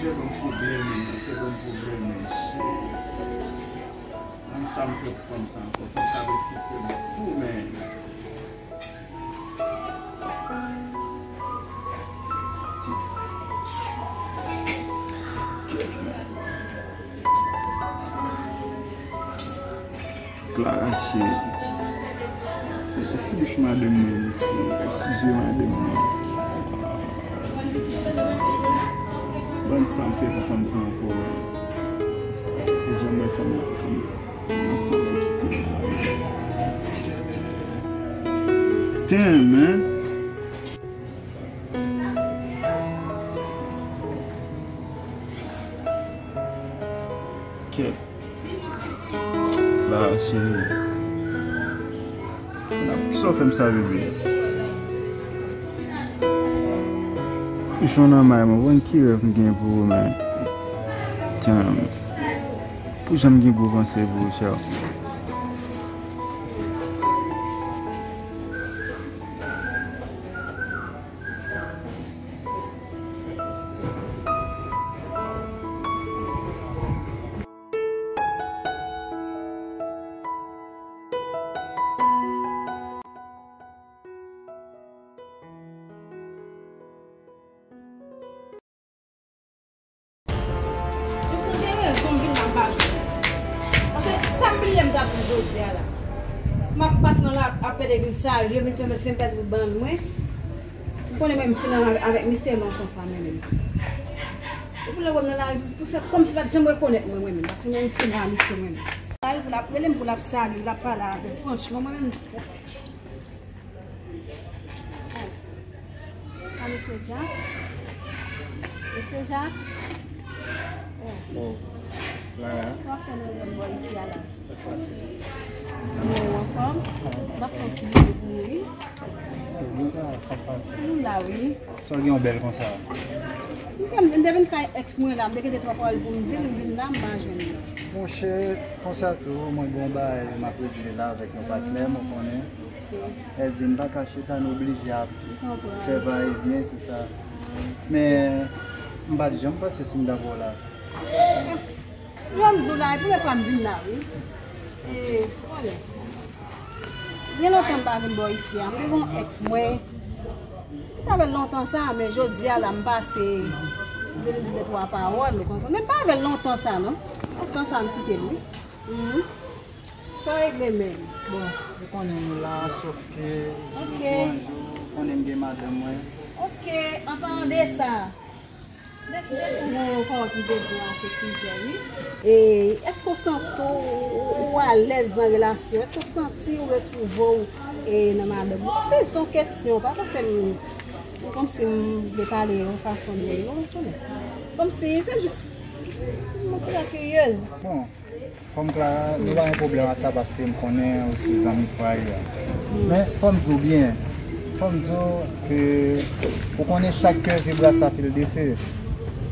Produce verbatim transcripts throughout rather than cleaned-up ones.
Se ban m pwoblèm, se ban m pwoblèm, mesye. Mwen sa m fè pou fanm sa ankò. Fanm sa prèske fè m fou, men. Clara cheri. Se ti bouch madanm mwen, mesye. Ti je madanm mwen. Ban m sa m fè pou fanm sa ankò. Pou jan m wè fanm nan, fanm nan. Ansanm kite la. Damn, man. Kèt. La, cheri. Sa w fè m sa, bebe? Jan nan may mwen, bon, ki rèv m gen pou ou, men. Damn. Pou jan m gen gwo panse pou ou, chè. Jobson gen rezon m vin la m pa jwenn. Paske sa m bliye m t ap di jodi a la. M ap pase nan la ap pede vin salye m, vin fè m fè m pèdi bout bann mwen. M konnen mwen m fin avè- avèk misye lontan sa mwen menm. Epi lè w wè m nan lari pou fè kòmsi pa t janm rekonèt mwen mwen menm. Paske mwen m fin a misye mwen menm. Lari pou l ap rele m, pou l ap salye m, l ap pale avè m. Franchman, mwen menm. A, mesye Jack? Mesye Jack? Oh. Oh, Clara. Sa w ap fè nan bò isi a la? Sa k pase? Mwen anfòm. M ap fè yon ti bouke pou ou, wi. Se vre sa, sa k pase? Nou la, wi. Sa w gen yon bèl konsa? M te vin kay èks mwen la, m te gen de twa pawòl pou m di l, m vin la, m pa jwenn li. Monchè, konsa tou, mwen gen yon bagay m ap regle la avèk yon patnè m, ou konnen. Èdin pa ka chita, nou oblije ap fè va e vyen, tou sa. Men, m pa t janm panse si m t ap wè w la. Jan m di w la, e premye fwa m vin la, wi. E, konnen. Gen lontan m pa vin bò isi a. M te gen yon èks mwen. M pa avè l lontan sa, men jodi a la, m pase, m vin di de twa pawòl, ou konprann. Men m pa avè l lontan sa, non. Lontan sa, m kite l, wi. Mhm. Sa w regle menm? Bon, ou konnen nou la, sòf ke yon jou, yon jou, ou konnen m gen madanm mwen. Ok, an palan de sa, de, de tou bon, kòman pou m te di w a, se sijè, wi. E, èske w santi w, w, w alèz nan relasyon? Èske w santi w retwouve w, e, nan madanm ou? Se yon kesyon, pa fòseman, kòmsi m vle pale yon fason de, non, ou konnen. Kòmsi, se jis, mwen ti jan kiryez. Bon, Fanm Clara, nou pa gen pwoblèm a sa paske m konnen ou se zanmi Fray a. Men fò m di w byen, fò m di w ke ou konnen chak kè vibre à sa fil de feu.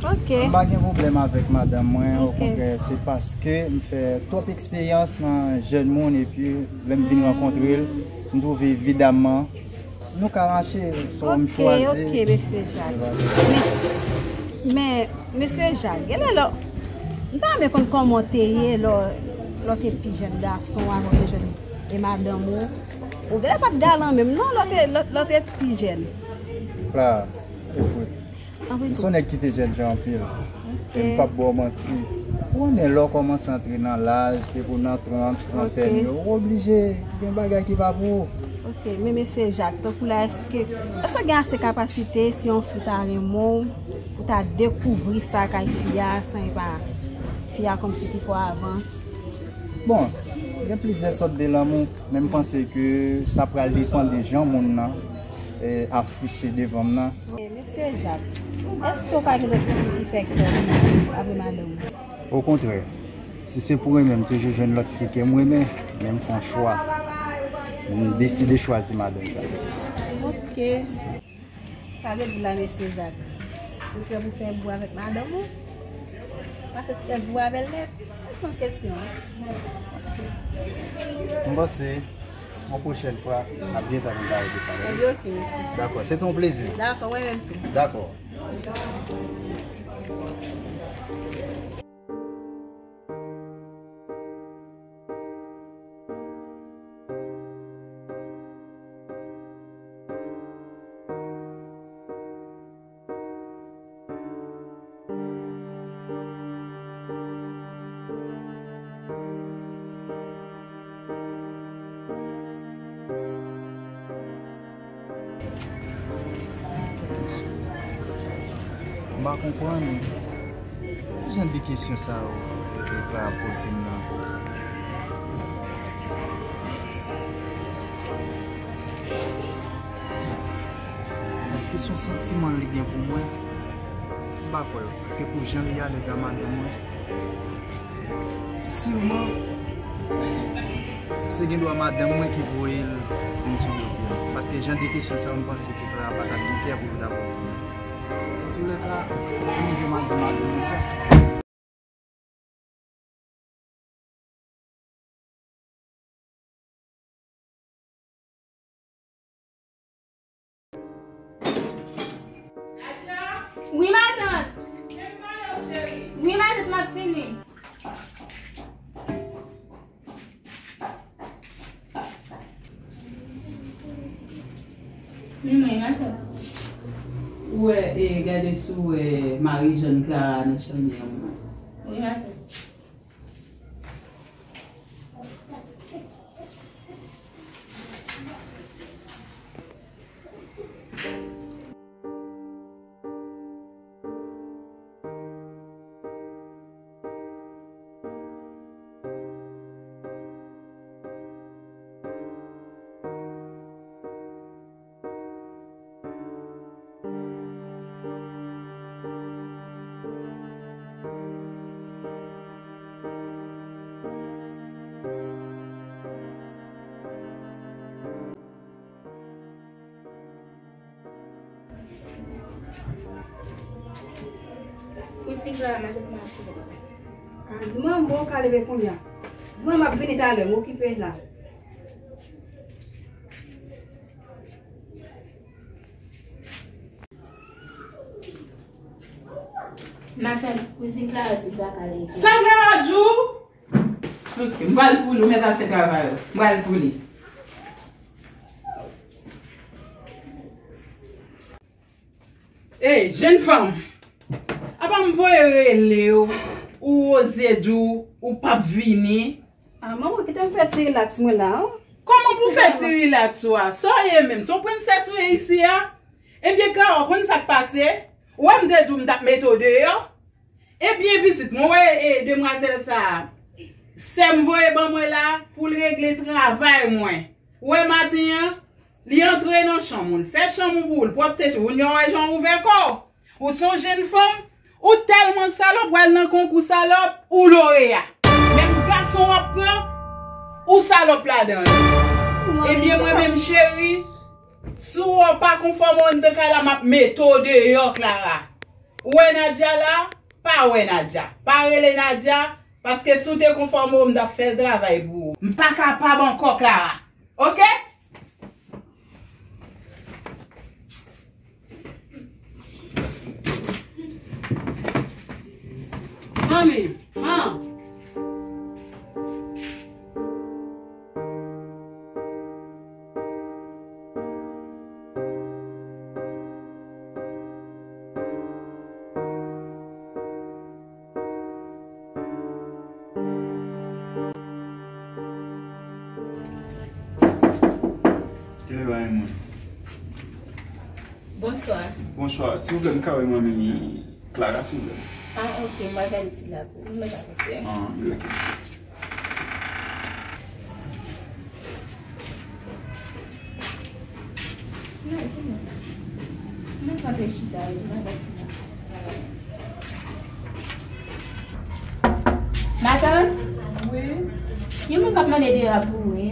Ok. M pa gen pwoblèm avèk madanm mwen, okontrè, se paske m fè twòp eksperyans nan jèn moun epi lè m vin rankontre l, m twouve evidaman nou ka mache, se w m chwazi. Ok, ok, mesye Jacques. Men, men, mesye Jacques, genlè lò, m ta renmen konn kòman w te ye lò, lò w te pi jèn gason, avan w te jwenn e madanm ou. Ou genlè pa t galan menm, non, lò w te, lò, lò w te pi jèn. La, ekout, M se yon nèg ki te jèn jan anpil. Ok. E m p ap ba w manti. Ou konnen lè w kòmanse antre nan laj, depi w nan trant, trantèn yo, ou oblije gen bagay ki pa pou ou. Ok, men mesye Jacques, tankou la, èske, èske w gen ase kapasite, si yon fi ta renmen w, pou ta dekouvri sa kay fi a, san e pa fi a kòmsi ki fè w avans? Bon, gen plizyè sòt de lanmou, men m panse ke sa pral depann de jan moun nan, eh, afiche devan m nan. E, mesye Jacques, èske w pa gen lòt fi ki fè kè w apre madanm ou? Okontrè, si se pou renmen, m toujou jwenn lòt fi ke m renmen, men m fè yon chwa. M deside chwazi madanm Jacques. Ok. Sa vle di la, mesye Jacques, ou prè pou fè bou avèk madanm ou? Pase tout rès bou avè l nèt? Se yon kesyon. M panse, yon pwochèn fwa, n ap gentan konn pale de sa, tande? Ebyen, ok, mesye. Dakò, se te yon plezi. Dakò, mwen menm tou. Dakò. M pa konprann ki jan de kesyon sa yo Clara ap poze m nan. Èske se yon santiman li gen pou mwen? M pa kwè, paske pou jan li alèz a madanm mwen, siman, se gendwa madanm mwen ki voye l vin sou do pye m. Paske jan de kesyon sa yo, m panse ke Clara pa t ap gen kè pou l ta poze m. Antoulèka, m rive m a di madanm mwen sa. Wi, matant. Wi, matant, m ap vini. Men mwen, matant. Ou wè, e, gade si w wè Marijàn Clara nan chanm li an, mwen. Wi, matant. Wi, Clara, m a sot mache. Ah, di mwen, bon, w ka leve kounye a. Di mwen, m ap vini talè, m okipe la. Matant, kouzin Clara di l pa ka leve. Sa Clara di w? Ok, m pral pou li, ou mèt al fè travay ou. M pral pou li. Ey, jèn fanm! Apa m voye rele w, ou oze di w ou p ap vini? Ah, manman, kite m fè ti rilaks mwen la, an. Kòman pou fè ti rilaks ou a? Sa w ye menm? Se yon prensès ou ye isi a? Ebyen, Clara, w konn sa k pase? Ou wè m te di w m t ap mete w deyò? Ebyen, pitit, mwen wè, e, demwazèl sa a, sè m voye ban mwen la pou l regle travay mwen. Ou wè maten an, li antre nan chanm ou, l fè chanm ou pou ou, l pwòpte chanm ou, kounye a w wè jan w ouvè kò w. Ou se yon jèn fanm, ou tèlman salòp, w al nan konkou salòp, ou loreya. Menm gason w ap pran, ou salòp ladan l. Ebyen, mwen menm, cheri, si w pa konfòme w anndan kay la, m ap mete w deyò, Clara. Ou wè Nadia la? Pa wè Nadia. Pa rele Nadia, paske si w te konfòme w, m t ap fè l travay pou ou. M pa kapab ankò, Clara. Oke? Manmi, man. Kèlè bagay mwen? Bonswa. Bonswa. Silvouplè, m ka wè manmi Clara, silvouplè? Ah, ok, m pral gade si l la pou ou. M mèt avanse. Ah, ok. Mwen kontre chita wi, mwen kontre chita. Matant? Wi. Yon moun k ap mande deyò a pou ou, wi.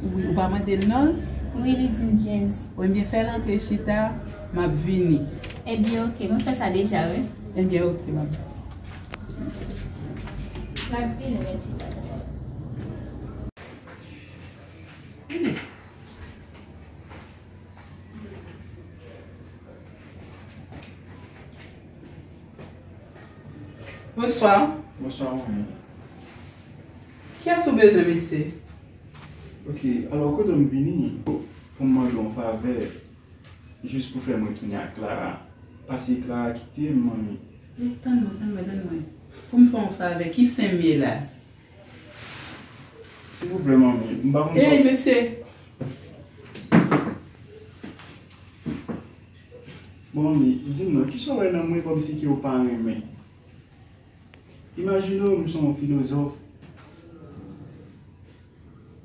Wi, ou pa mande l non? Wi, li di m James. Wi, ebyen fè l antre chita, m ap vini. Ebyen, ok, mwen fè sa deja, wi. Ebyen, ok, m ap. M ap vini, mèt chita. Bonswa. Bonswa, manmi. Kiyès ou bezwen, mesye? Ok, alò, kote m vini pou m mande yon favè, jis pou fè mwen tounen ak Clara. Paske Clara kite m, manmi. Eh, tann mwen, tann mwen, tann mwen. Pou m fè yon favè, ki sen m ye la? Silvouplè, manmi, m pa konn sa. Ey, mesye! Bon, manmi, di m non, kisa w wè nan mwen kòmsi ke w pa renmen? Imajine w, m se yon filozòf.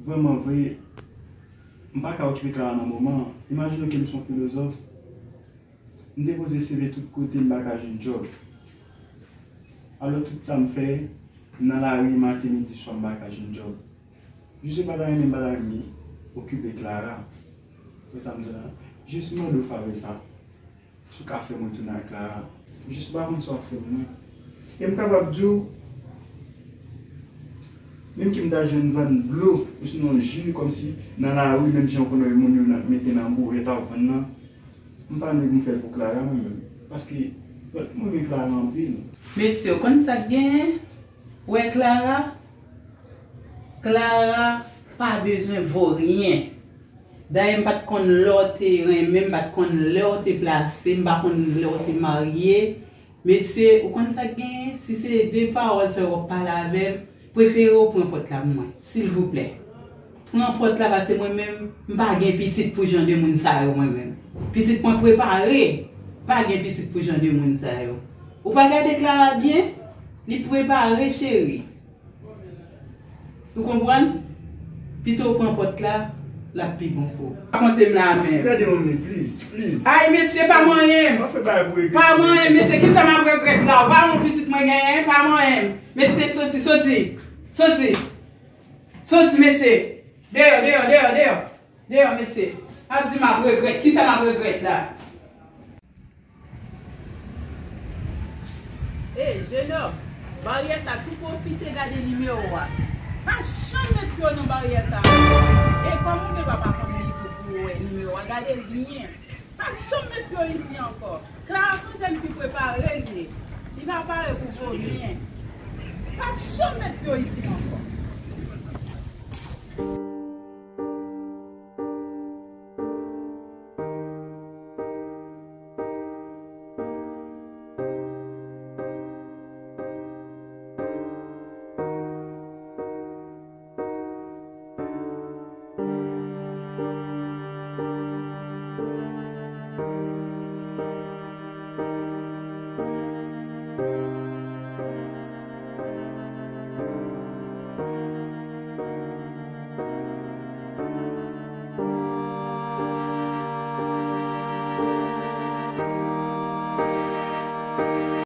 Vrèman vre, m pa ka okipe Clara nan moman an. Imajine w ke m se yon filozòf. M depoze C V tout kote, m pa ka jwenn djòb. Alò, tout sa m fè, m nan lari maten, midi, swa, m pa ka jwenn djòb. Jis ou pa ta renmen, m pa ta renmen okipe Clara. Ou wè sa m di w la? Jis mande w favè sa. Si w ka fè mwen tounen ak Clara. Jis m pa konn sa w ap fè mwen. E m kapab di w, menm ke m ta jwenn vann dlo, osinon ji, kòmsi nan lari, menm jan w konn wè moun yo nan, mete nan bourèt ap vann nan, m pa nèg m fè l pou Clara, mwen menm. Paske, mwen renmen Clara anpil. Mesye, w konn sa k genyen? Ou wè Clara? Clara pa bezwen voryen. Dayè, m pa t konn lè w te renmen, m pa t konn lè w te plase, m pa konn lè w te marye. Mesye, ou konn sa k genyen? Si se de pawòl sa yo w ap pale avè m, prefere w pran pòt la pou mwen, silvouplè. Pran pòt la, paske mwen menm, m pa gen pitit pou jan de moun sa yo, mwen menm. Pitit mwen prepare, m pa gen pitit pou jan de moun sa yo. Ou pa gade Clara byen? Li prepare, cheri. Ou konprann? Pito w pran pòt la, l ap pi bon pou ou. Pa konte m la menm. Gade manmi, please, please. Ay, mesye, pa manyen m. Pa fè bagay pou regrèt. Pa manyen m, mesye. Kisa m ap regrèt la? Ou pa wè yon pitit mwen genyen? Pa manyen m. Mesye, soti, soti. Soti. Soti, mesye. Deyò, deyò, deyò, deyò. Deyò, mesye. Ap di m ap regrèt. Kisa m ap regrèt la? Ey, jenòm, baryè sa tou pwofite gade nimewo a. Pa janm met pye w nan baryè sa ankò. E kòm ou gen dwa pa konn li tou pou w wè nimewo a, gade l byen. Pa janm met pye w isi ankò. Clara se yon jèn fi prepare l ye. Li pa pare pou voryen. Pa janm met pye w isi ankò.